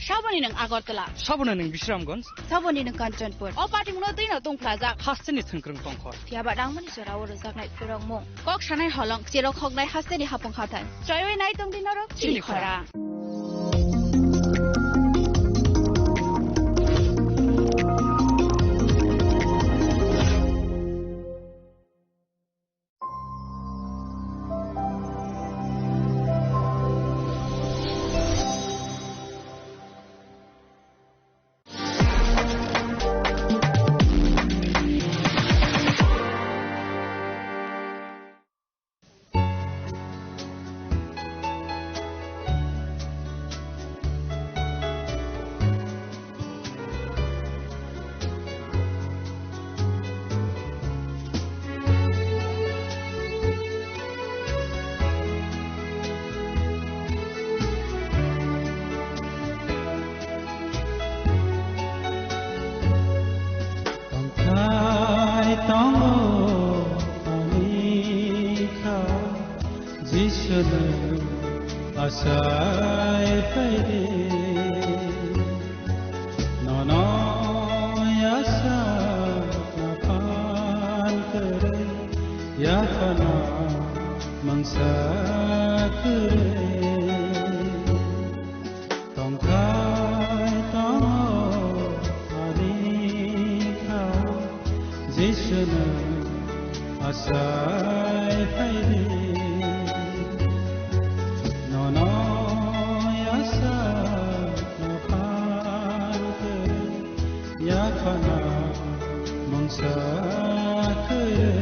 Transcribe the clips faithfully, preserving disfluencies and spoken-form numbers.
Saboni nwng Agartala. Saboni nwng Bisramganj. Saboni nwng Kanchanpur. O patimungno twino tungphlajak. Hasteni thwngkwrwng tongkhor. Phiyaba nangmani jorao rwjaknai phwrwngmung. Kok sanai holong, cherok hoknai hasteni hapung hathai. Choiwi nai tongdi norok chini chini khorang. Khorang. Tongthai tongo ani kha, Jisunu asai phaidi. Nono yasa naphan kwrwi, yaphana mangsa kwrwi. Tongthai tongo ani kha, Jisunu asai phaidi. Nono yasa naphan kwrwi, yaphana mungsa kwrwi.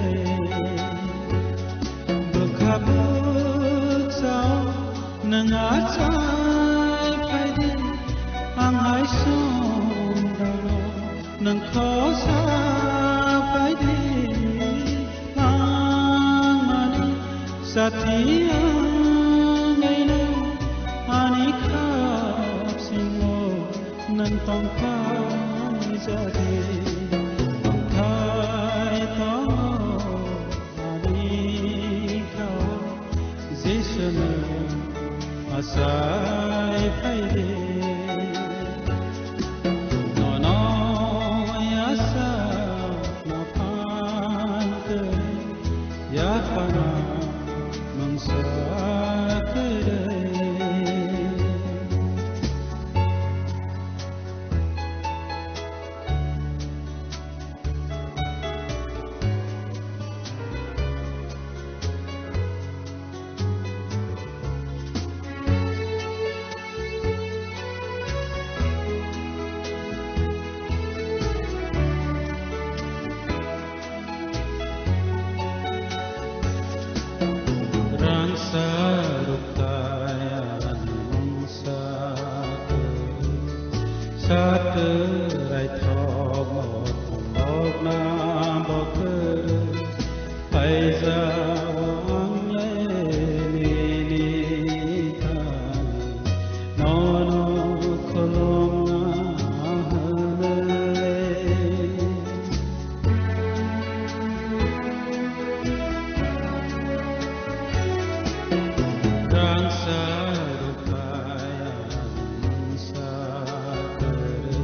Bwkha bwksa o nwng achai phaidi, ang hai songdano nwng khosa phaidi. Langmani sathi ang naino ani khap singo nwng tongthai jadi, tongthai tongo ani kha, Jisunu asai phaidi. Nono yasa naphan kwrwi, yaphana mungsa kwrwi. Rangsa ruktai ani mungsa kwrwi, satwrai thokno thumlokna bo kwrwi. Paijao ang le nini thani, nono khulumna hwnwi. Rangsa rukaya mungsa kwrwi,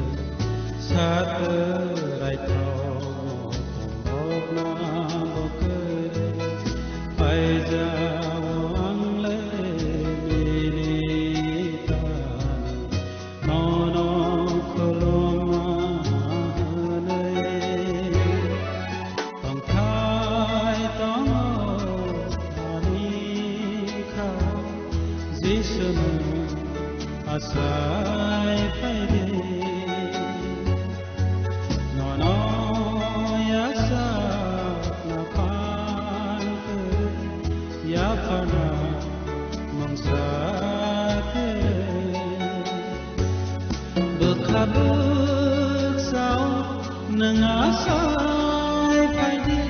satwrai thokno thumlokna bo kwrwi. Paijao ang le nini thani, nono khulumna hwnwi. Tongthai tongo ani kha, Jisunu asai phaidi. Nono yasa naphan kwrwi, yaphana mungsa kwrwi. Bwkha bwksa o nwng asai phaidi,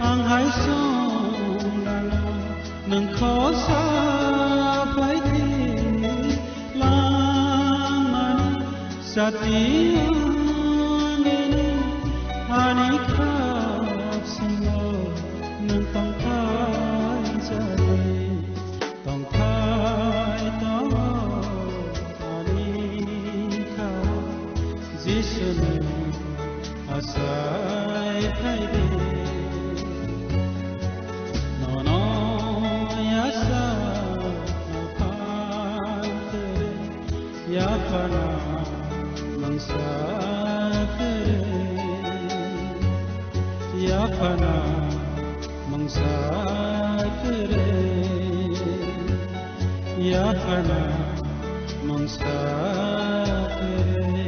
ang hai songdano nwng khosa phaidi. Langmani sathi wngwi nwng ani khap singo nwng tongthai jai, tongthai tongo ani Yaphana mangsa kwrwi, yaphana mangsa kwrwi.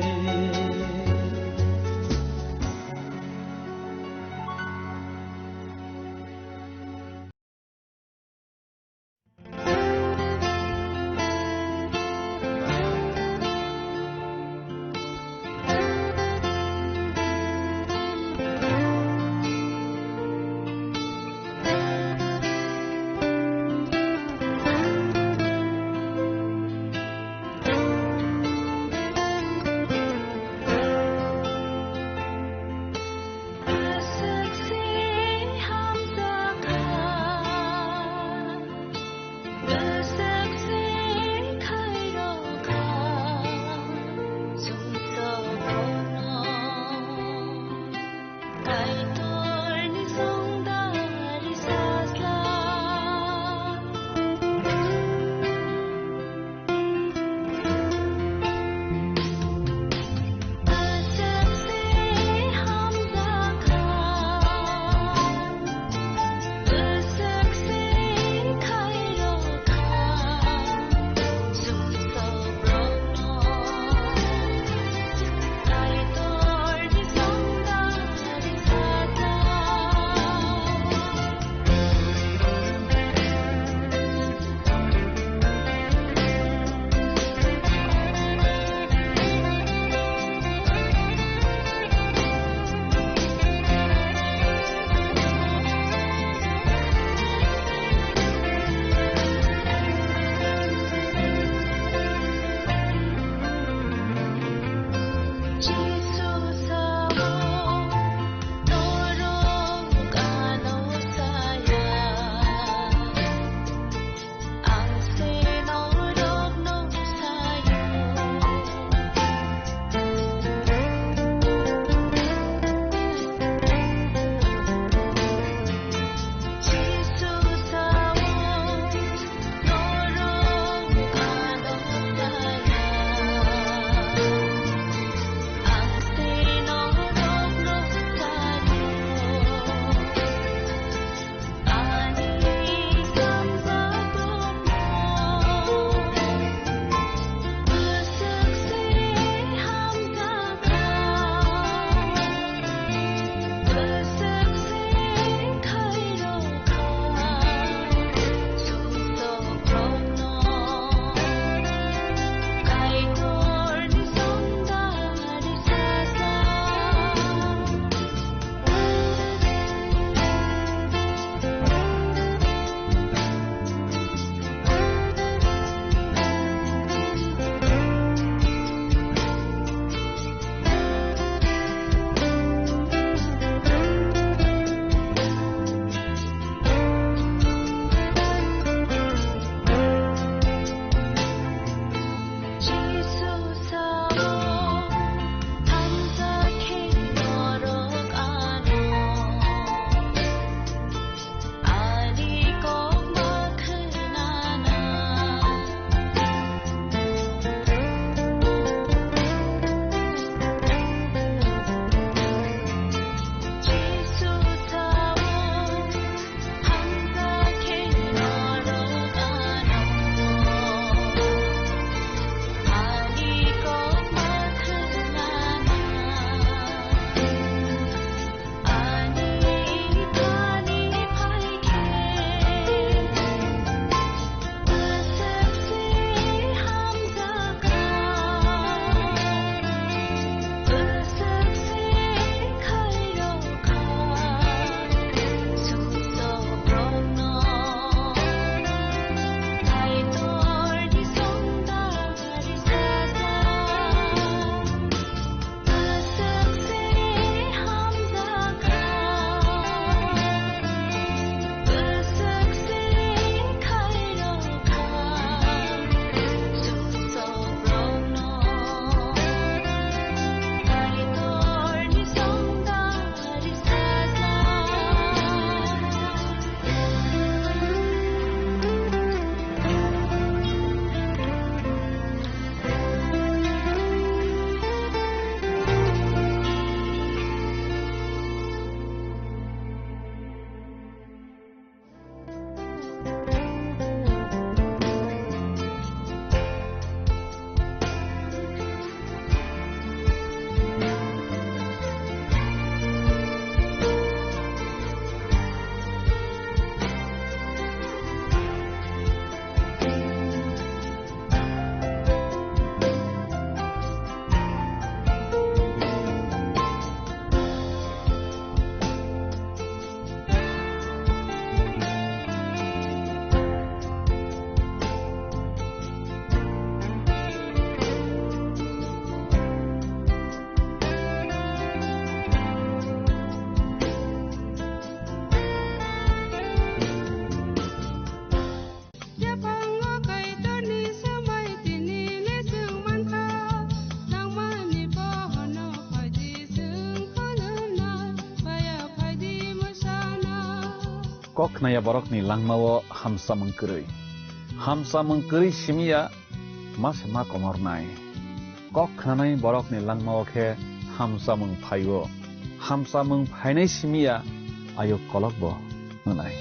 Kok khnaya borokni langmao hamsamung kwrwi. Hamsamung kwrwi simi ya ma se ma komornai. Kok khnanai borokni langmao khe hamsamung phaio. Hamsamung phainai simi ya ayuk kolokbo wngnai.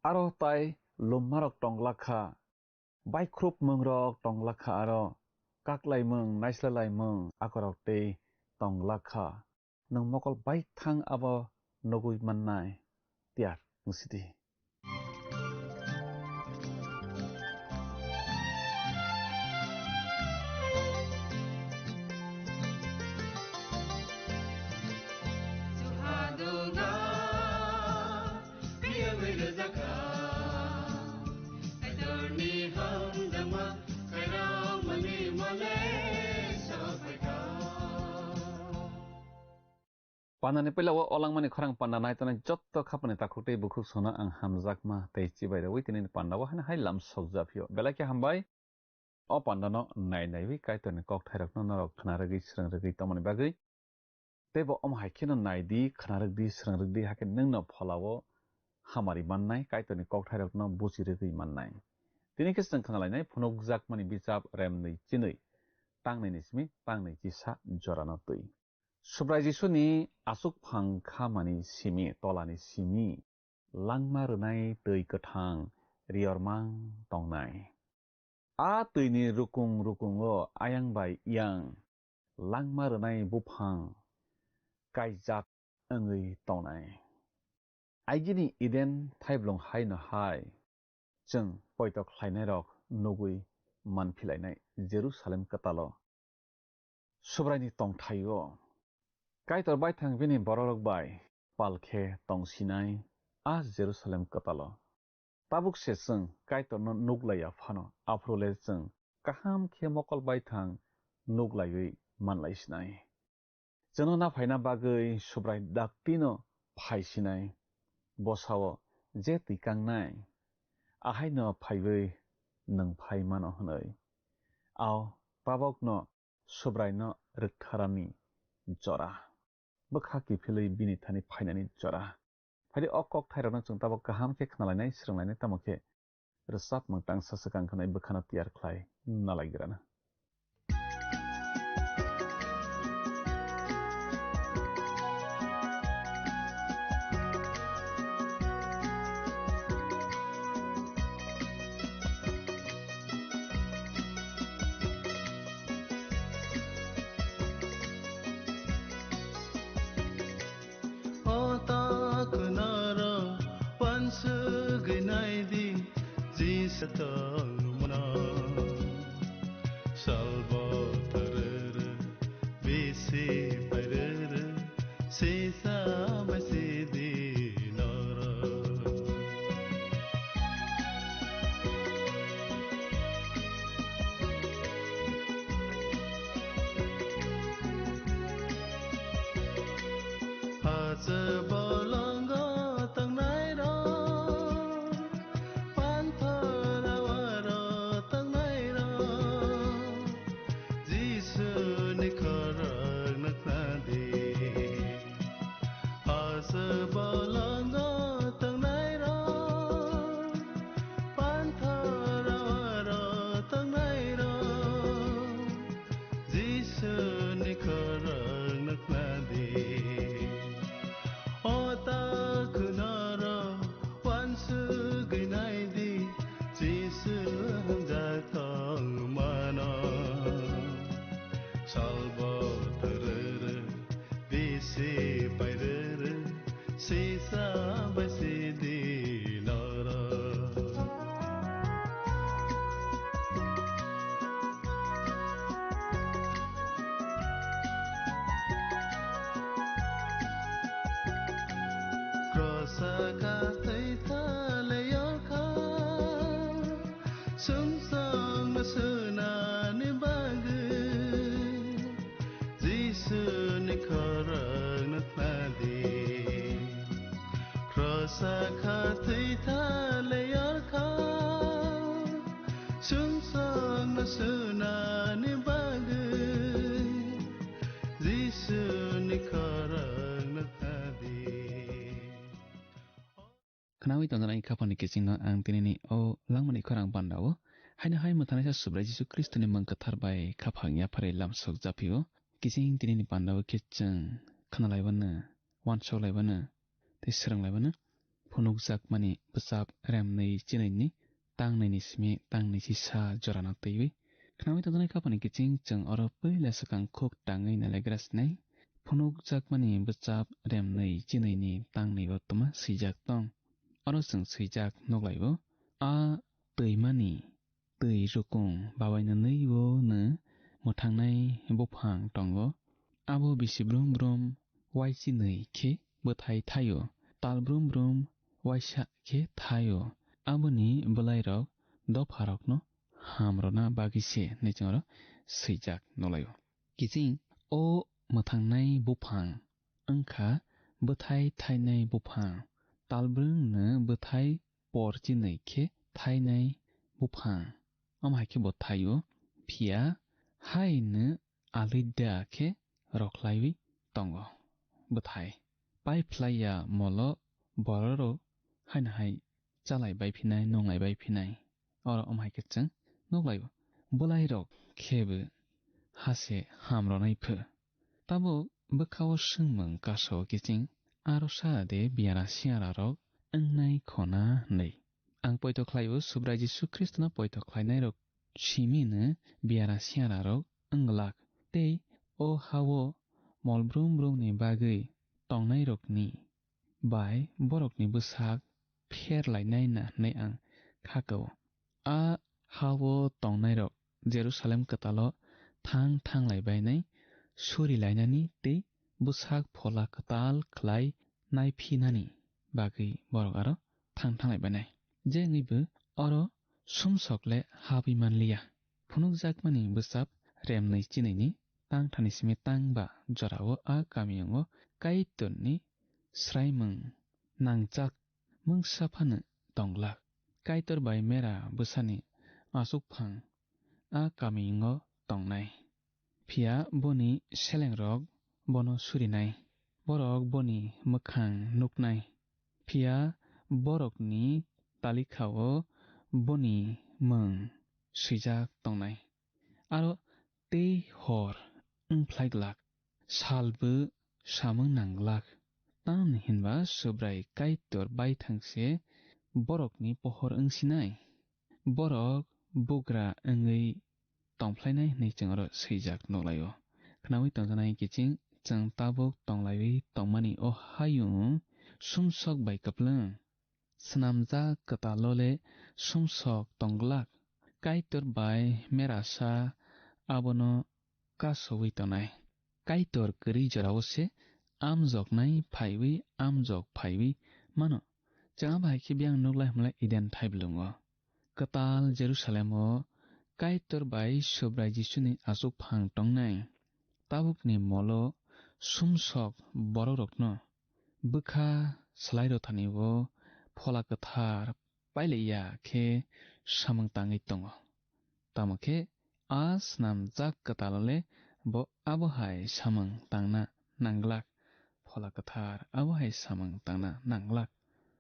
Aro tai lummarok tonglak kha, baikhrupmungrok tonglak kha, aro kaklaimung, naislalaimung akorok tei tonglak kha. Nwng mokol baithang abo nugwi mannai tiyar wngsidi. Pandani puila o olangmani khorang panda naitongnai jotto khapani takhuk tei bukhuk sono ang hamjakma tei chibai rwui tinini panda o haino hai lam sokjaphio. Belai khe hambai. O pandano nai naiwi Kaitorni kokthairokno norok khna rwgwi, srwng rwgwi tongmani bagwi. Teibo omo hai kheno nai di, khna rwk di, srwng rwk di, hakhe nwngno pholao hamari mannai Kaitorni kokthairokno buchi rwgwi mannai. Tini khe chwng khna lainai phunukjakmani bichap remnwi chinwi, tangnwini simi tangnwi chisa jorano twi. Subrai Jisuni aswk phang khamani simi, tolani simi, langma rwnai twi kwthang riyormang tongnai. A twini rukung rukungo ayang bai yang langma rwnai buphang kaijak wngwi tongnai. Aigini Eden thaiblung haino hai chwng poito khlainairok nugwi manphilainai Jerusalem kwtalo. Subraini tongthaio Kaitor baithang bini bororok bai pal khe tongsinai a Jerusalem kwtalo. Tabuk se chwng Kaitorno nuklaiya phano, aphuru le chwng kaham khe mokol baithang nuklaiwi manlaisinai. Chwngno naphaina bagwi Subrai daktino phaisinai, bosao je twikangnai, ahaino phaiwi nwng phai mano hwnwi. Ao tabokno Subraino rwktharani jora. Bwkha kiphilwi bini thani phainani jora. Phaidi o kokthairokno chwng tabok kaham khe khnalainai, srwnglainai, tamo khe rwchapmung tangsa swkang khwnai bwkhano tiyar khlai nalaigrana. O ta kwnaro wansugwi naidi, Jisa tongmano. Salbo tarara, bisi parara, sisa masidi noro. Hacha bolongo tongnairok, panthor awaro Kathai thale yorkha, sumsokno sunani bagwi, Jisuni khorokno thadi. Krosa kathai thale yorkha, sumsokno sunani bagwi, Jisuni khorokno thadi. Khnawi tongjaknai khaphangni kichingno ang tinini o langmani khorang pandao. Haino hai mwthangnaisa Subrai Jisu Khristoni mung kwthar bai khaphang yapharwi lamsok japhio. Kiching tinini pandao khe chwng khnalaibano, uansoklaibano, tei swrwnglaibano. Phunukjakmani bwchap remnwi chinwini tangnwini simi tangnwi sisa jorano twiwi. Khnawi tongjaknai khaphangni kiching chwng oro puila swkang khuk tangwi nalaigra sinai. Phunukjakmani bwchap remnwi chinwini tangnwi o twma swijak tong. Oro chwng swijak nuklaio. A twimani twi rukung babainani o nw mwthangnai buphang tongo. Abo bisi brum brum uaichinwi khe bwthai thaio, tal brum brum uaisa khe thaio. Aboni bwlairok dopharokno ham rwna bagwi se hinwi chwng oro swijak nuklaio. Kiching o mwthangnai buphang wngkha bwthai thainai buphang, tal brwngno bwthai por chinwi khe thainai buphang. Omo hai khe bo thaio, phiya haino alwida khe rwkhlaiwi tongo bwthai. Pai phlai ya molo bororok haino hai chalai bai phinai, nunglai bai phinai. Oro omo hai khe chwng nuklaio. Bwlairok khe bo ha se ham rwnai pho. Tabuk bwkha-o swngmung kasao kiching, aro sa de biyara siyararok wngnai khona hwnwi. Ang poito khlaio, Subrai Jisu Khristono poito khlainairok simino biyara siyararok wng glak, tei o ha-o mol brum brumni bagwi tongnairokni bai borokni bwsak pher lainai na hwnwi ang kha kao. A ha-o tongnairok Jerusalem kwtalo thang thang lai bainai, suri lainani tei bwsak phola kwtal khlai naiphinani bagwi borok aro thang thang lai bainai. Je wngwi bo oro sumsok le habwi man liya. Phunukjakmani bwchap remnwi chinwini tang thani simi tang ba jorao a kamiyungo Kaitorni sraimung nangjak mungsa phano tong glak. Kaitor bai mera bwsani achukphang a kamiyungo tongnai. Phiya boni selengrok bono surinai, borok boni mwkhang nuknai. Phiya borokni talikha-o boni mung swijak tongnai. Aro tei hor wng phlai glak, salbo samung nang glak. Tamni hinba Subrai Kaitor baithang se borokni pohor wng sinai. Borok bugra wngwi tongphlainai hwnwi chwng oro swijak nuklaio. Khnaui tongjaknai kiching chwng tabuk tonglaiwi tongmani o hayung sumsok bai kwplwng. Snamjak kwtalo le sumsok tong glak. Kaitor bai merasa abono kasoui tongnai. Kaitor kwrwi jorao se amjoknai phaiwi amjok phaiwi mano. Chwng abo hai khe biyang nuk lai hwnmale Eden thaiblwngo. Kwtal Jerusalemo Kaitor bai Subrai Jisuni achukphang tongnai. Tabukni molo sumsok borokrokno bwkha swlai rwthani o Phola Kwthar pailaiya khe samung tangwi tongo. Tamo khe a snamjak kwtalo le bo abo hai samung tangna nang glak. Phola Kwthar abo hai samung tangna nang glak.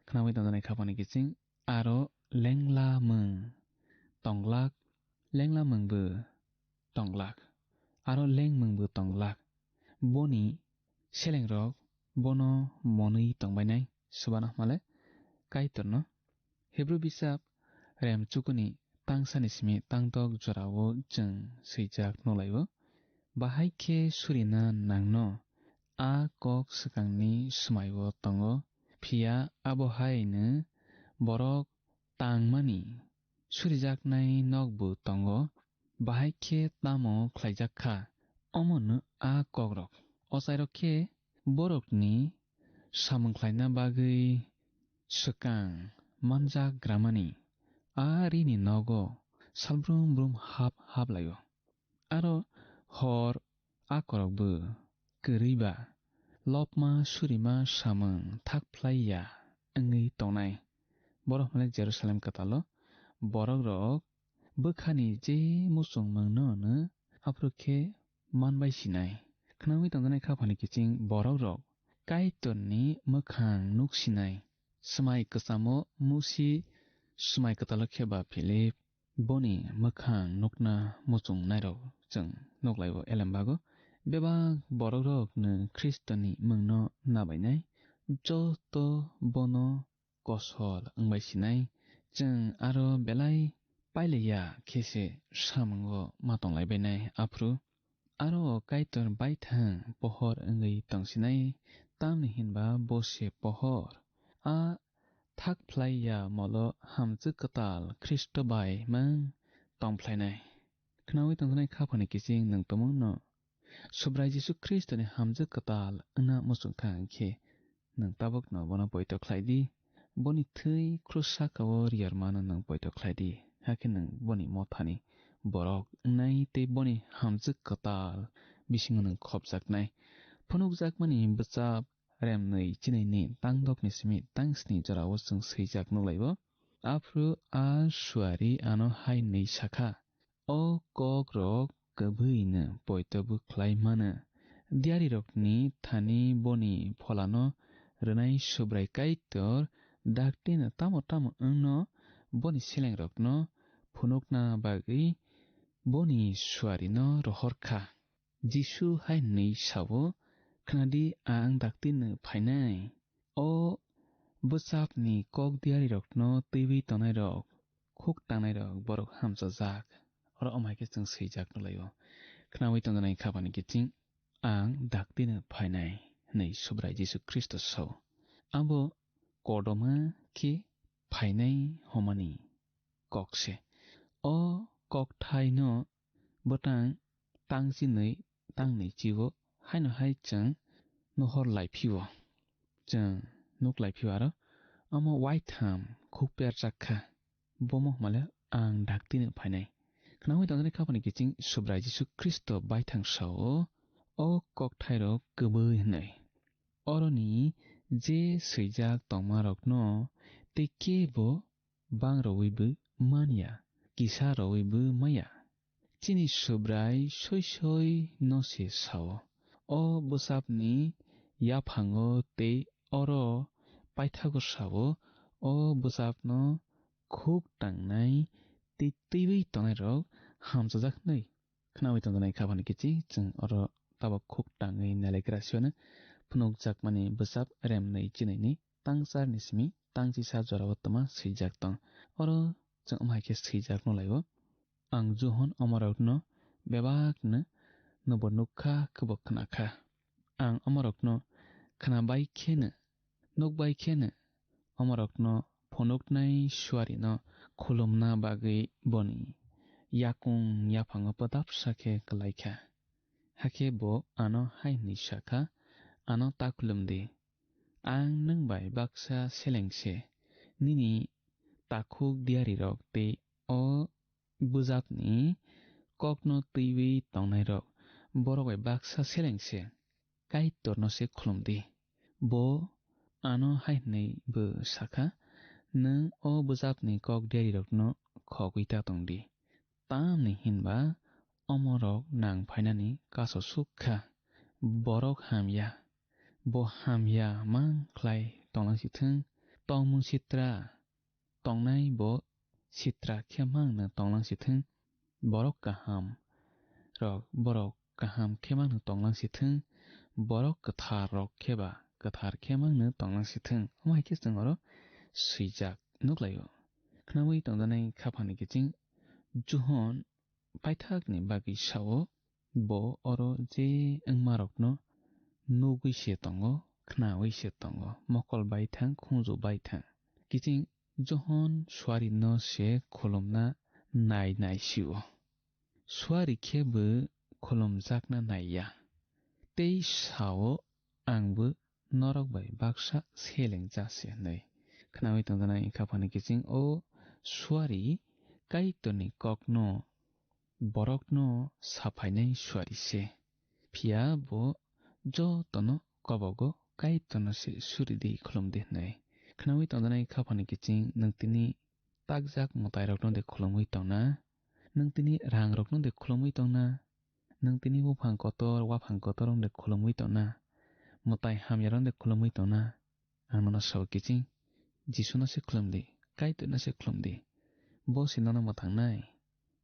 Khnaui tongjaknai khaphangni kiching aro lengla mung tong glak, lengla mungbo tong glak, aro lengmungbo tong glak. Boni selengrok bono monwi tongbainai, swbano hwnmale Kaitorno. Hebru bisap rem chukuni tangsani simi tangtok jorao chwng swijak nukhlaio. Bahai khe surina nangno a kok swkangni swmaio tongo, phiya abo haino borok tangmani surijaknai nokbo tongo, bahai khe tamo khlaijak kha? Omono a kokrok. Ochairok khe borokni samung khlaina bagwi swkang manjak gramani a rini nogo salbrum brum hap hap laio. Aro hor akorokbo kwrwi ba lopma surima samung thak phlai ya wngwi tongnai. Borok hwnle Jerusalem kwtalo borok rok bwkhani je muchungmung no hwno aphuru khe man bai sinai. Khnaui tongjaknai kha phani kiching borok rok Kaitorni mwkhang nuk sinai. Swmai kwchamo Musi swmai kwtalo khe ba Philip boni mwkhang nukna muchung nairok chwng nuklaio elembago. Bebak borok rok no Khristoni mungno nabainai, joto bono kosol wngbai sinai. Chwng aro belai pailaiya khe se samungo ma tonglaibainai. Aphuru aro Kaitor baithang pohor wngwi tongsinai, tamni hinba bo se pohor. A thak phlai ya molo hamjwk kwtal Khristo bai mang tong phlainai. Khnaui tongjaknai kha phani kiching nwng tumungno Subrai Jisu Khristoni hamjwk kwtal wngna muchung kha hwn khe nwng tabukno bono poito khlai di. Boni thwi krus saka-o riyarmano nwng poito khlai di, hakhe nwng boni mothani borok wngnai tei boni hamjwk kwtal bisingo nwng khopjaknai. Phunukjakmani bwchap remnwi chinini tangdokni simi tangsni jorao chwng swijak nuklaio. Aphuru a suari ano hai hwnwi sakha, "O kokrok kwbwino poito bwkhlai mano. Diyarirokni thani boni pholano rwnai Subrai Kaitor daktino tamo tamo wngno boni selengrokno phunukna bagwi boni suarino rohor kha." Jisu hai hwnwi sao, "Khna di, ang daktino phainai." O bwchapni kok diyarirokno twiwi tongnairok, khuk tangnairok borok hamchajak. Oro omo hai khe chwng swijak nuklaio. Khnaui tongjaknai kha phani kiching, "Ang daktino phainai," hwnwi Subrai Jisu Khristo sao. Abo kotorma khe phainai hwnmani kok se. O kokthaino bwtang tang chinwi tang nwi chio, haino hai chwng nuhor lai phio. Chwng nuk lai phio aro omo waitham khuk perchak kha. Bomo hwnmale, "Ang daktino phainai." Khnaui tongjaknai kha phani kiching Subrai Jisu Khristo baithang sao, o kokthairok kwbwi hwnwi. Oroni je swijak tongmarokno tei kebo bang rowibo man ya, kisa rowibo man ya. Chini Subrai soi soi no se sao, o bwchapni yaphango tei oro paithago sao, o bwchapno khuk tangnai tei twiwi tongnairok hamchajak hwnwi. Khnaui tongjaknai kha phani kiching, chwng oro tabok khuk tangwi nailaikra siwano phunukjakmani bwchap remnwi chinini tangcharni simi tangchisa jorao twma swijak tong. Oro chwng omo hai khe swijak nuklaio, "Ang Johon omorokno bebakno nobo nuk kha, khebo khna kha. Ang omorokno khna bai kheno, nuk bai kheno, omorokno phunuknai suarino khulumna bagwi boni yakung yaphango pwdapsa khe kwlai kha." Hakhe bo ano hai hwnwi sa kha, "Ano ta khulum di. Ang nwng bai baksa seleng se. Nini takhuk diyarirok tei o bwchapni kokno twiwi tongnairok borok bai baksa seleng se. Kaitorno se khulum di." Bo ano hai hwnwi bo sa kha, "Nwng o bwchapni kok diyarirokno khogwi ta tong di. Tamni hinba omorok nang phainani kaso suk kha. Borok hamya, bo hamya mang khlai tonglang si thung. Tongmung sitra tongnai bo sitra khe mangno tonglang si thung. Borok kaham rok borok kaham khe mangno tonglang si thung. Borok kwthar rok khe ba kwthar khe mangno tonglang si thung." Omo hai khe chwng oro swijak nuklaio. Khnaui tongjaknai kha phani kiching Johon paithakni bagwi sao, bo oro je wngmarokno nugwi se tongo, khnaui se tongo, mokol baithang, khunju baithang. Kiching Johon suarino se khulumna nai nai sio. Suari khe bo khulumjakna nai ya. Tei sao, "Ang bo norok bai baksa seleng ja se," hwnwi. Khnaui tongjaknai khaphani kiching o suari Kaitorni kokno borokno saphainai suari se. Phiya bo jotono kobogo Kaitorno se suri di, khulum di hwnwi. Khnaui tongjaknai khaphani kiching nwng tini takjak mwtairokno de khulumwi tongna? Nwng tini rangrokno de khulumwi tongna? Nwng tini buphang kotor, waphang kotor wng de khulumwi tongna? Mwtai hamyarok de khulumwi tongna? Ang nono sao kiching, Jisuno se khulum di, Kaitorno se khulum di. Bo se nono mwthangnai.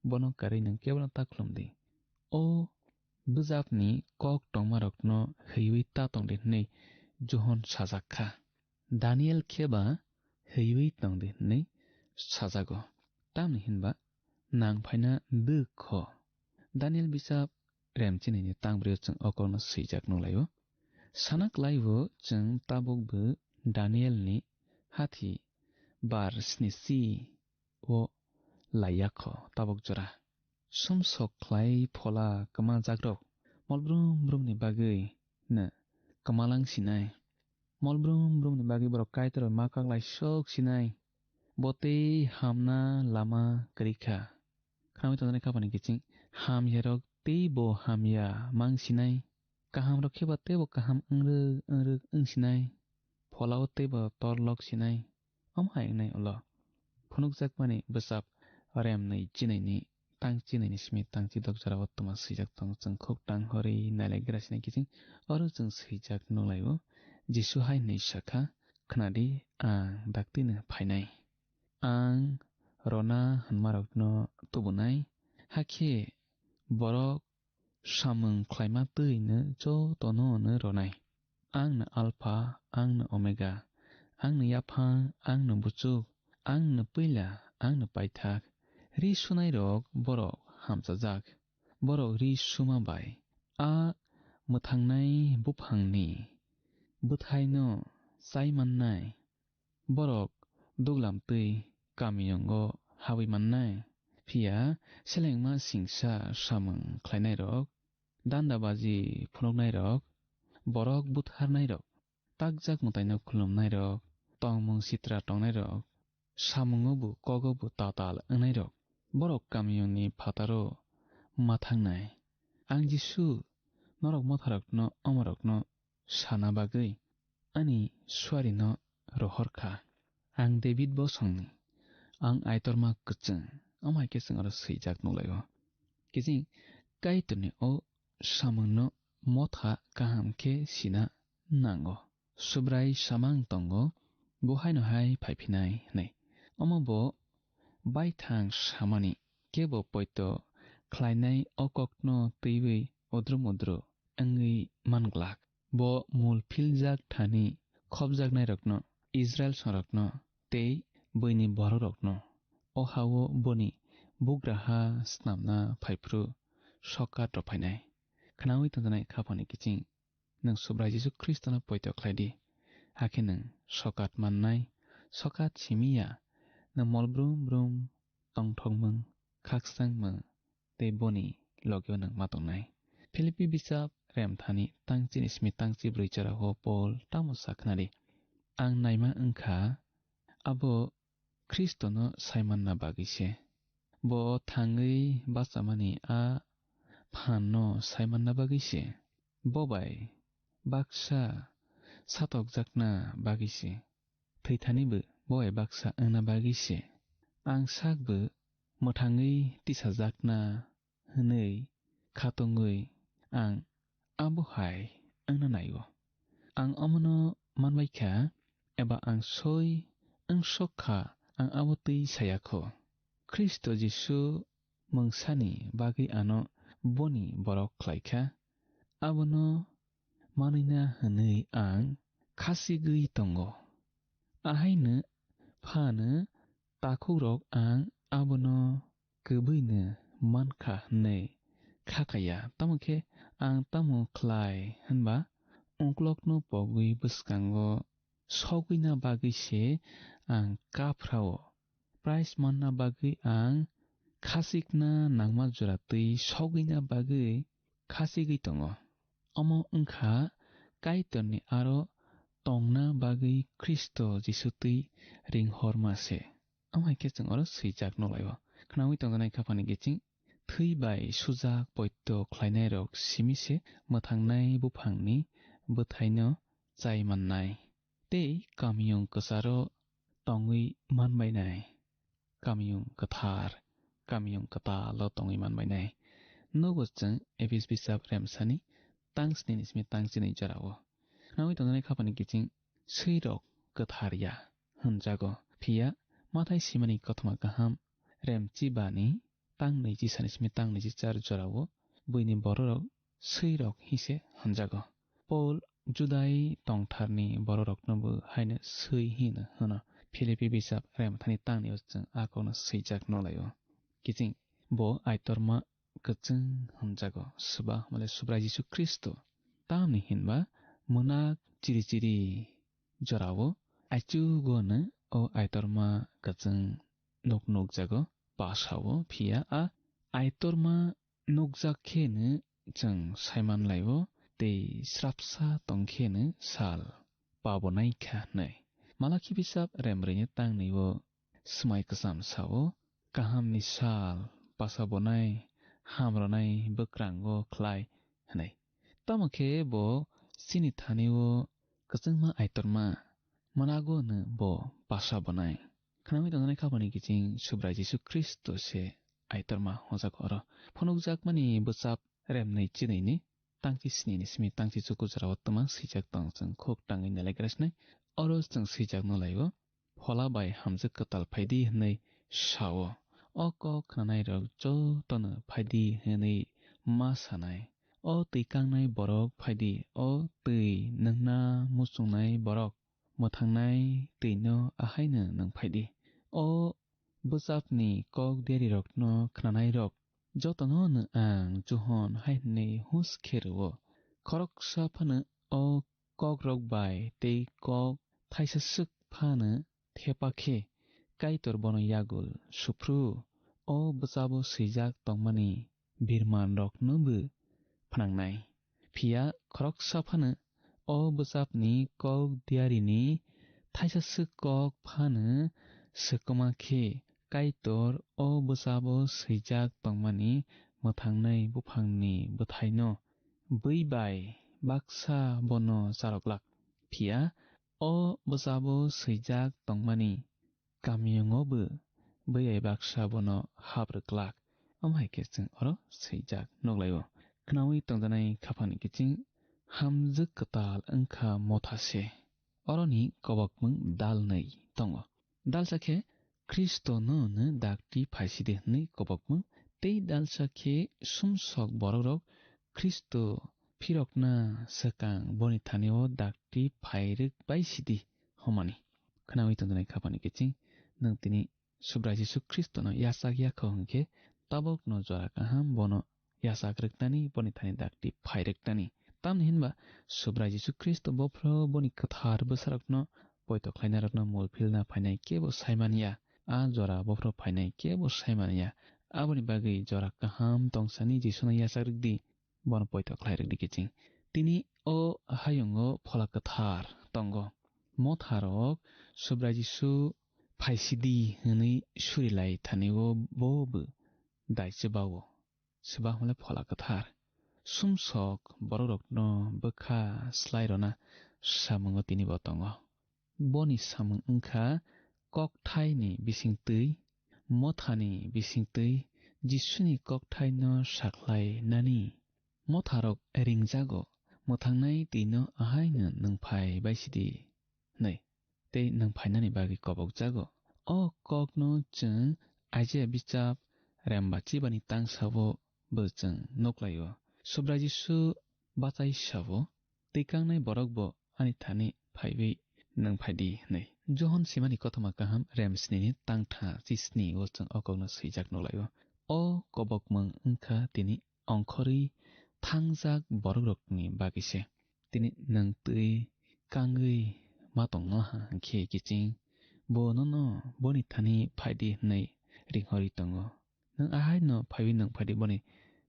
Bono karwi nwng kebono ta khulum di. O bwjakni kok tongmarokno hwiwi ta tong di hwnwi Johon sajak kha. Daniel khe ba hwiwi tong di hwnwi sajago. Tamni hinba nang phaina dwk kho. Daniel bisap rem chinini tang bwrwi o chwng o kokno swijak nukhlaio. Sana kwlaibo chwng tabukbo Danielni hathi bar snisi o laiya kho tabuk jora. Sumsok khlai phola kwmajakrok mol brum brumni bagwi no kwmalang sinai. Mol brum brumni bagwi borok Kaitor bai ma kaklai sok sinai. Bo tei hamna lama kwrwi kha. Khnaui tongjaknai khaphani kiching, hamyarok tei bo hamya mang sinai. Kahamrok khe ba tei bo kaham wngrwk wngrwk wng sinai. Pholao tei bo torlok sinai. Omo hai wngnai ulo phunukjakmani bwsap rem nwi chinaini tang chinaini simi tang chidok jorao twma swijak tongo. Chwng khuk tang horwi nailaigra sinai kiching oro chwng swijak nukhlaio. Jisu hai hwnwi sakha, "Khna di, ang daktino phainai. Ang rwna hwnmarokno tubunai, hakhe borok samung khlaima twi no jotono no rwnai. Ang no Alpha, ang no Omega, ang no yaphang, ang no buchuk, ang no puila, ang no paithak." Ri sunairok borok hamchajak, borok ri suma bai a mwthangnai buphangni bwthaino chai mannai. Borok duglam twi kamiyungo habwi mannai, phiya selengma singsa samung khlainairok, dandabaji phunuknairok, borok butharnairok, takjak mwtaino khulumnairok, tongmung sitra tongnairok, samungo bo kogo bo tatal wngnairok, borok kamiyungni phataro ma thangnai. Ang Jisu norok motharokno omorokno sana bagwi ani suarino rohor kha. Ang David bosongni, ang Aitorma kwchwng, omo hai khe chwng aro swijak nukhlaio. Kiching Kaitorni o samungno motha kaham khe sina nango. Subrai samang tongo, bo haino hai phaiphinai hwnwi. Omo bo baithang samani kebo poito khlainai o kokno twiwi udrum udru wngwi man glak. Bo mul philjak thani khopjaknairokno, Israil songrokno tei buini bororokno o ha-o boni bugraha snamna phaiphru sokat rw phainai. Khnaui tongjaknai khaphani kiching, nwng Subrai Jisu Khristono poito khlai di, hakhe nwng sokat mannai. Sokat simi ya, nwng mol brum brum tongthokmung, khakchangmung tei boni logeo nwng ma tongnai. Philippi bisap remthani tangchini simi tangchi brwi chorao Pol tamo sa khna di, "Ang naima wng kha, abo Khristono sai manna bagwi se. Bo thangwi bachamani a phanno sai manna bagwi se. Bo bai baksa satokjakna bagwi se. Thwithanibo bo bai baksa wngna bagwi se. Ang sakbo mwthangwi tisajakna hwnwi khatungwi ang abo hai wngna nai-o. Ang omono manbai kha, eba ang soi wngsok kha, ang abo twi saya kho. Khristo Jisu mungsani bagwi ano boni borok khlai kha, abono manwina hwnwi ang khasigwi tongo. Ahaino phano takhukrok ang abono kwbwino man kha hwnwi kha kaya. Tamo khe ang tamo khlai hwnba, uklokno pogwi bwskango sogwina bagwi se ang kaphrao. Prize manna bagwi ang khasikna nangma jora twi sogwina bagwi khasigwi tongo. Omo wngkha Kaitorni aro tongna bagwi Khristo Jisu twi ringhorma se. Omo hai khe chwng oro swijak nukhlaio. Khnaui tongjaknai khaphani kiching thwi bai sujak poito khlainairok simi se mwthangnai buphangni bwthaino chai mannai tei kamiyung kwcharo tongwi manbainai. Kamiyung kwthar, kamiyung kwtalo tongwi manbainai. Nogo chwng Ephes bisap remsani tang sni ni simi tang chini jorao. Khnaui tongjaknai khaphani kiching swirok kwthar ya hwnjago. Phiya Mathai simani kothoma kaham remchibani tang nwichi sani simi tang nwichi char jorao buini bororok swirok hise hwnjago. Paul Judai tongtharni bororoknobo haino swi hino hwno. Philippi bisap remthani tangni o chwng a kokno swijak nukhlaio. Kiching bo Aitorma kwchwng hwnjago, swba hwnmale Subrai Jisu Khristo. Tamni hinba mwnak chiri chiri jorao aichugo no o Aitorma kwchwng nuk nukjago pasao, phiya a Aitorma nukjak khe no chwng saiman laio tei srapsa tong khe no sal pabo nai kha hwnwi. Malakhi bisap remrwini tangni o swmai kwcham sao, kahamni sal pasa bonai, hamrwnai bwkrango khlai hwnwi. Tamo khe bo chini thani o kwchwngma Aitorma mwnago no bo pasa bonai. Khnaui tongjaknai khaphani kiching Subrai Jisu Khristo se Aitorma hwnjak oro. Phunukjakmani bwchap remnwi chinwini tangchi snini simi tangchi chuku jorao twma swijak tong chwng khuk tangwi nalaigrasnai. Oro chwng swijak nukhlaio, Phola bai hamjwk kwtal phaidi hwnwi sao. O kok khnanairok jotono phaidi hwnwi ma sanai. O twi kangnai borok phaidi, o twi nwngna muchungnai borok mwthangnai twino ahaino nwng phaidi. O bwchapni kok diarirokno khnanairok jotono no ang Johon hai hwnwi hus khe rw-o. Khoroksa phano o kokrok bai tei kok thaisa swk phano thepa khe Kaitor bono yagul suphru. O bwchabo swijak tongmani birmanroknobo phnangnai. Phiya khoroksa phano o bwchapni kok diarini thaisa swk kok phano swkma khe Kaitor o bwchabo swijak tongmani mwthangnai buphangni bwthaino bwi bai baksa bono charwk glak. Phiya o bwchabo swijak tongmani kamiyungo bo bwiyai baksa bono habrwk glak. Omo hai khe chwng oro swijak nukhlaio. Khnaui tongjaknai khaphani kiching hamjwk kwtal wngkha motha se. Oroni kobokmung dalnwi tongo. Dalsa khe Khristono no dakti phaisidi hwnwi kobokmung, tei dalsa khe sumsok borokrok Khristo phirokna swkang boni thani o dakti phairwk bai sidi hwnmani. Khnaui tongjaknai khaphani kiching nwng tini Subrai Jisu Khristono yachak ya kho hwnkhe tabukno jora kaham bono yachak rwknani, boni thani dakti phai rwknani. Tamni hinba Subrai Jisu Khristo bophro boni kwthar bwsarokno poito khlainarokno mul philna phainai kebo sai man ya. A jora bophro phainai kebo sai man ya. Aboni bagwi jora kaham tongsani Jisuno yachak rwk di. Bono poito khlai rwk di kiching. Tini o hayungo Phola Kwthar tongo. Motharok Subrai Jisu phaisidi hwnwi suri lai thani o bo bo dai chwbao. Chwbahole Phola Kwthar. Sumsok borokrokno bwkha slai rwna samungo tini bo tongo. Boni samung wngkha kokthaini bisingtwi, mothani bisingtwi Jisuni kokthaino sakhlai nani. Motharok ringjago, mwthangnai twino ahaino nwng phai bai sidi hwnwi, tei nwng phainani bagwi kobokjago. O kokno chwng Isaiah bichap rembachibani tangsao bo chwng nuklaio. Subrai Jisu bachai sao, twikangnai borok bo ani thani phaiwi nwng phaidi hwnwi. Johon simani kothoma kaham rem snini tangtha chisni o chwng o kokno swijak nuklaio. O kobokmung wngkha tini ongkhorwi thangjak borokrokni bagwi se. Tini nwng twi kangwi ma tongno ha hwnkhe kiching bo nono boni thani phaidi hwnwi ringhorwi tongo. Nwng ahaino phaiwi nwng phaidi boni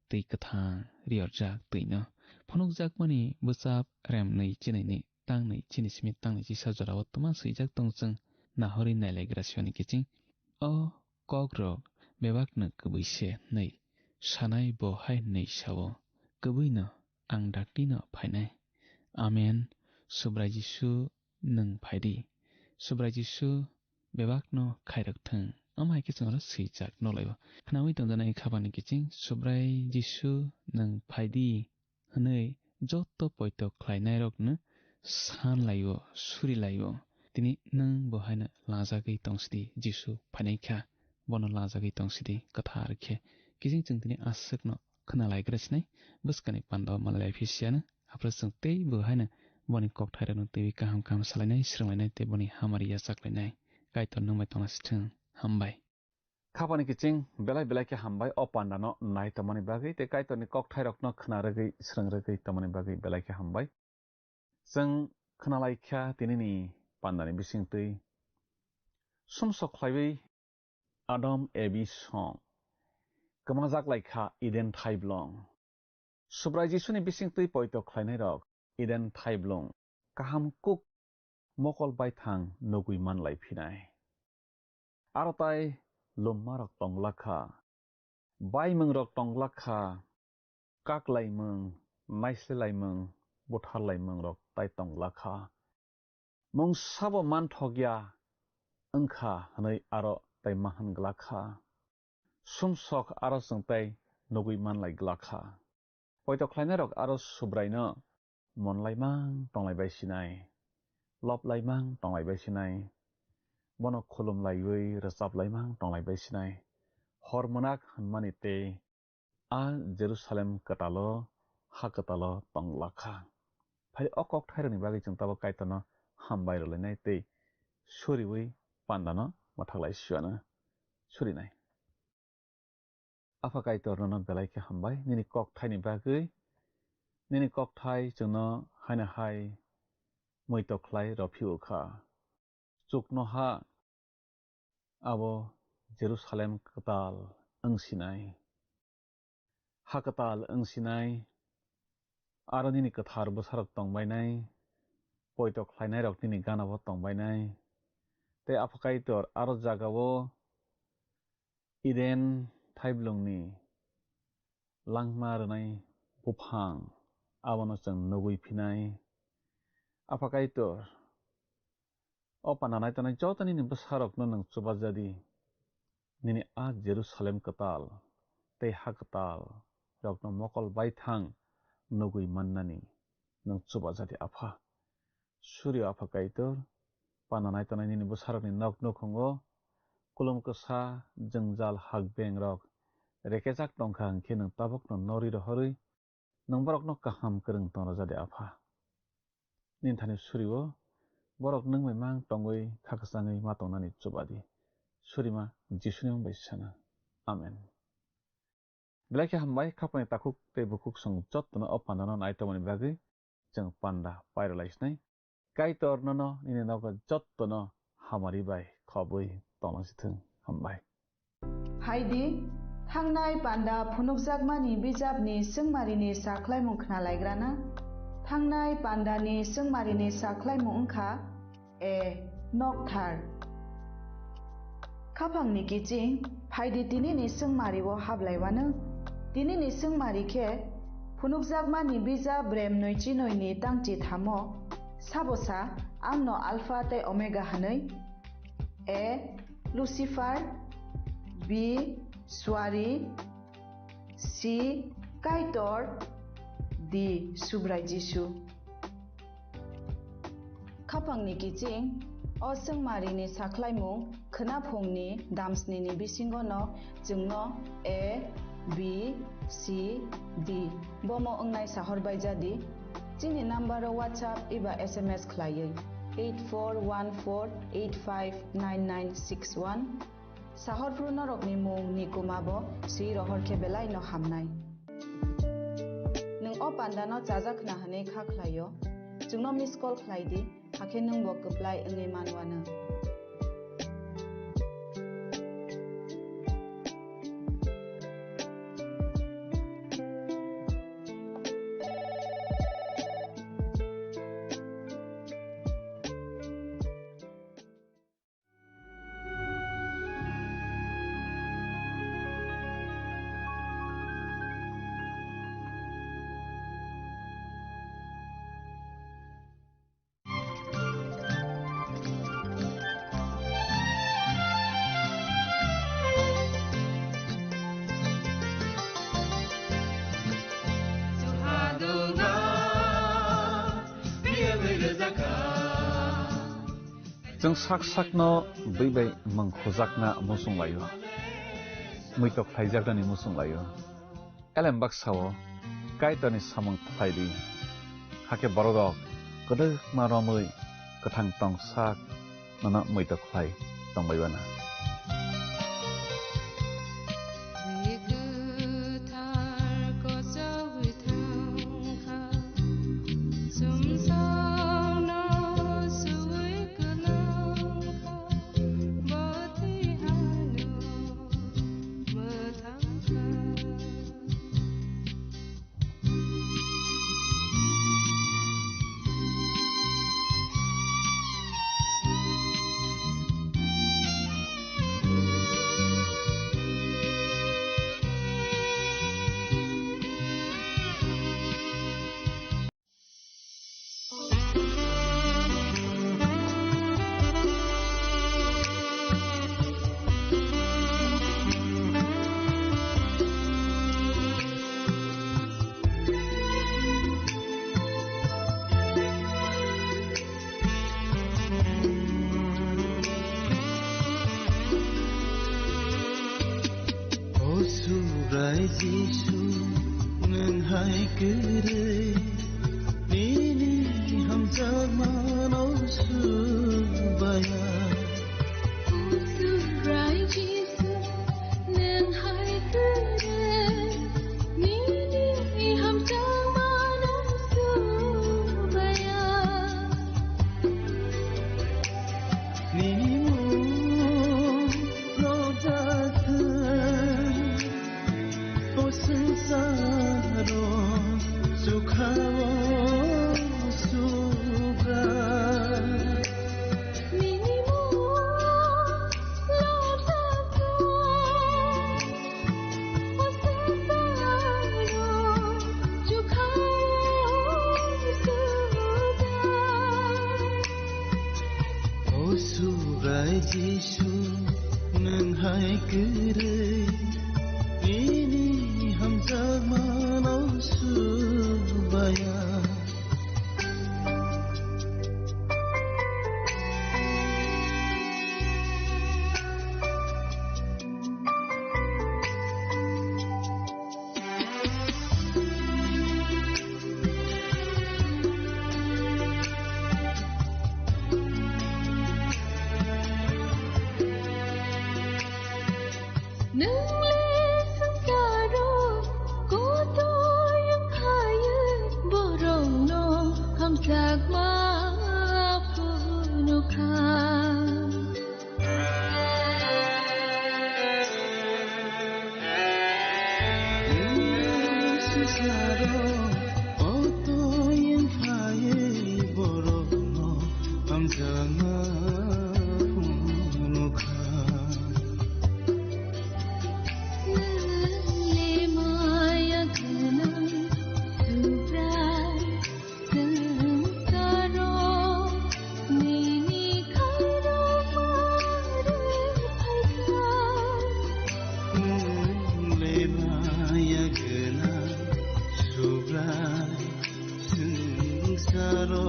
twi kwthang riyorjak twino. Phunukjakmani bwchap remnwi chinwini tangnwi chini simi tangnwi chisa jorao twma swijak tong chwng nahorwi nailaigra siyoni kiching. O kokrok bebakno kwbwi se hwnwi sanai bo hai hwnwi sao, "Kwbwino ang daktino phainai." Amen. Subrai Jisu, nwng phaidi. Subrai Jisu bebakno khairok thung. Omo hai khe chwngno swijak nolaibo. Khnaui tongjanai khabani kiching, Subrai Jisu, nwng phaidi hwnwi joto poito khlainairokno san lai-o, suri lai-o. Tini nwng bo haino lajagwi tongsidi, Jisu phainai kha, bono lajagwi tongsidi kwthar khe. Kiching chwng tini aswkno khwnalaigra sinai, bwskani panda o malai lai phi siyano, aphuru chwng tei bo haino boni kokthairokno twiwi kaham kaham salainai, swrwnglainai tei boni hamari yachaklainai. Kaitor nwng bai tongna sithwng. Hambai. Khapani kiching belai belai khe hambai o pandano nai tongmani bagwi tei Kaitorni kokthairokno khna rwgwi, swrwng rwgwi tongmani bagwi belai khe hambai. Chwng khna lai kha tinini pandani bisingtwi. Sumsok khlaiwi Adam Evi song. Kwmajak lai kha Eden thaiblong. Subrai Jisuni bisingtwi poito khlainairok Eden thaiblong kaham kuk mokol baithang nugwi man lai phinai. Aro tai lummarok tong la kha, baimwngrok tong la kha, kaklaimung, naisle laimung, butharlaimung rok tai tong glak kha. Mung sabo manthok ya wng kha hwnwi aro tai ma hwn glak kha. Sumsok aro chwng tai nugwi man lai glak kha. Poito khlainairok aro Subraino mon laimang tong lai bai sinai, lob laimang tong lai bai sinai, bono khulum laiwi rwchap laimang tong lai bai sinai. Hor mwnak hwnmani tei a Jerusalem kwtalo, ha kwtalo tong la kha. Phai o kokthairokni bagwi chwng tabuk Kaitorno hambai rwlainai tei suriui pandano mwthak lai siyano surinai. Apha Kaitor nono belai khe hambai nini kokthaini bagwi, nini kokthai chwngno haino hai muitok khlai rw phio kha. Chuknoha abo Jerusalem kwtal wng sinai, ha kwtal wng sinai, aro nini kwthar bwsarok tong bainai, poito khlainairok nini ganao tong bainai. Tei Apha Kaitor aro jagao Eden thaiblongni langma rwnai buphang abono chwng nugwi phinai. Apha Kaitor, o panda nai tongnai joto nini bwsarokno nwng chubajadi, nini a Jerusalem kwtal tei ha kwtal rokno mokol baithang nugwi mannani nwng chubajadi, Apha. Suri Apha Kaitor, panda nai tongnai nini bwsarokni nok nukhungo kulum kwsa, jwngjal, hakbeng rok rekejak tongkha, hwnkhe nwng tabukno nori rohorwi nwng borokno kaham kwrwng tong rwjadi, Apha. Nini thani surio borok nwng bai mang tongwi kha kwchangwi ma tongnani chubadi. Surima Jisuni mung bai sana. Amen. Belai khe hambai, khapani takhuk tei bukhuk chwng jottono o pandano nai tongmani bagwi chwng panda pairwlai sinai. Kaitor nono nini nogo jottono hamari bai khobwi tongna sithwng. Hambai. Phaidi, thangnai panda phunukjakmani bijapni swngmarini sakhlaimung khnalaigrana. Thangnai pandani swngmarini sakhlaimung wngkha, A. Nokthar. Khaphangni kiching, phaidi tinini swngmario hablaiwano. Tinini swngmari khe, phunukjakmani bijap brem nwichi noini tangchi thamo, sabosa, angno Alpha tei Omega hwnwi. A. Lucifer. B. Suari. C. Kaitor. D. Subrai Jisu. Khaphangni kiching, o swngmarini sakhlaimung khwnaphungni damsnini bisingono chwngno A, B, C, D bomo wngnai sahor baijadi. Chini number o WhatsApp eba S M S khlaiwi eight four one four eight five nine nine six one. Sahorphru norokni mung ni kuma bo swi rohor khe belai no hamnai. Nwng o panda no chajak khna hwnwi kha khlaio, chwngno miss call khlai di, hakhe nwng bo kwplai wngwi manwano. Chwng sak sakno bwi bai mwng khujakna muchung laio, muitok khlaijaknani muchung laio. Elem baksa-o Kaitorni samung khlai di, hakhe bororok kwdwkma romwi kwthang tong sak nono muitok khlai tongbai bana. O Subrai Jisu, nwng hai kwrwi, nini hamjakmano subaya. O Subrai Jisu, nwng hai kwrwi, nini hamjakmano subaya. Nini mung rojak thung, o swngcharo chukha-o sugra. Nini mung rojak thung, O Subrai Jisu, nwng hai kwrwi, nini hamjakmano subaya. Nwng le swngcharo kotoi wng khaio, borokno hamjakma phunukha. Nwng le swngcharo kotoi wng khaio, borokno hamjakma phunukha. Nwng le maya gwnang Subrai, swngcharo nini khairokma rwphaikha. Nwng le maya gwnang Subrai, swngcharo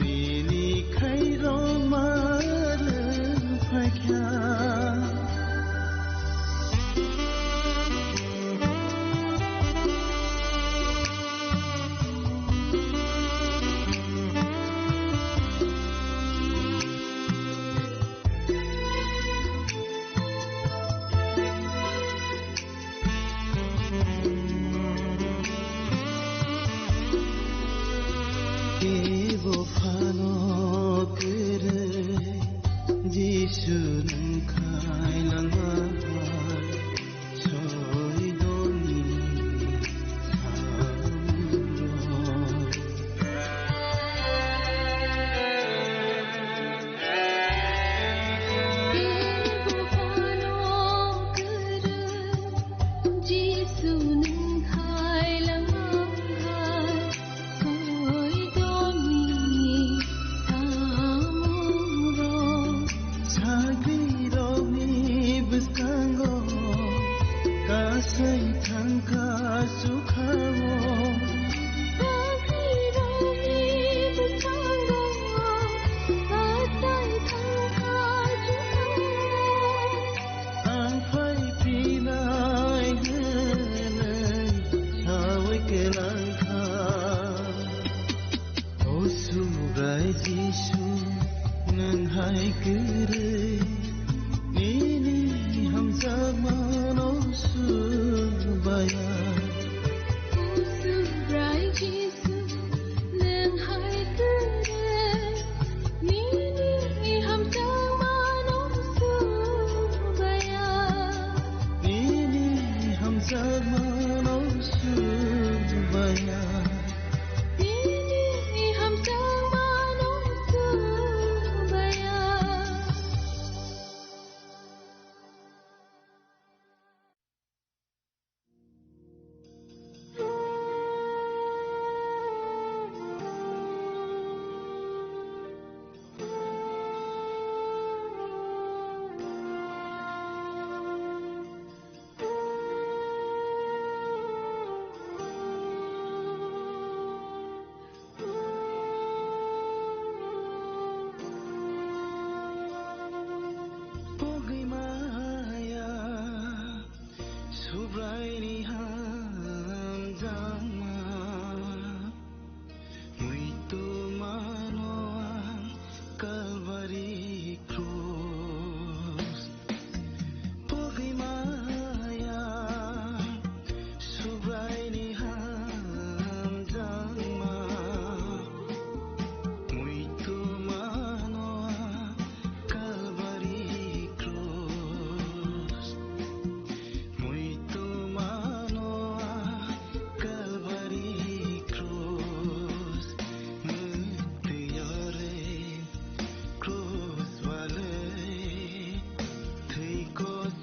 nini khairokma rwphaikha. Kebo phano kwrwi Jisu nwng khailangma hai soidoni samung rok. Jisu nwng khailangma hai soidoni samung rok. Sagrirokni bwskango kasai thangkha chukha-o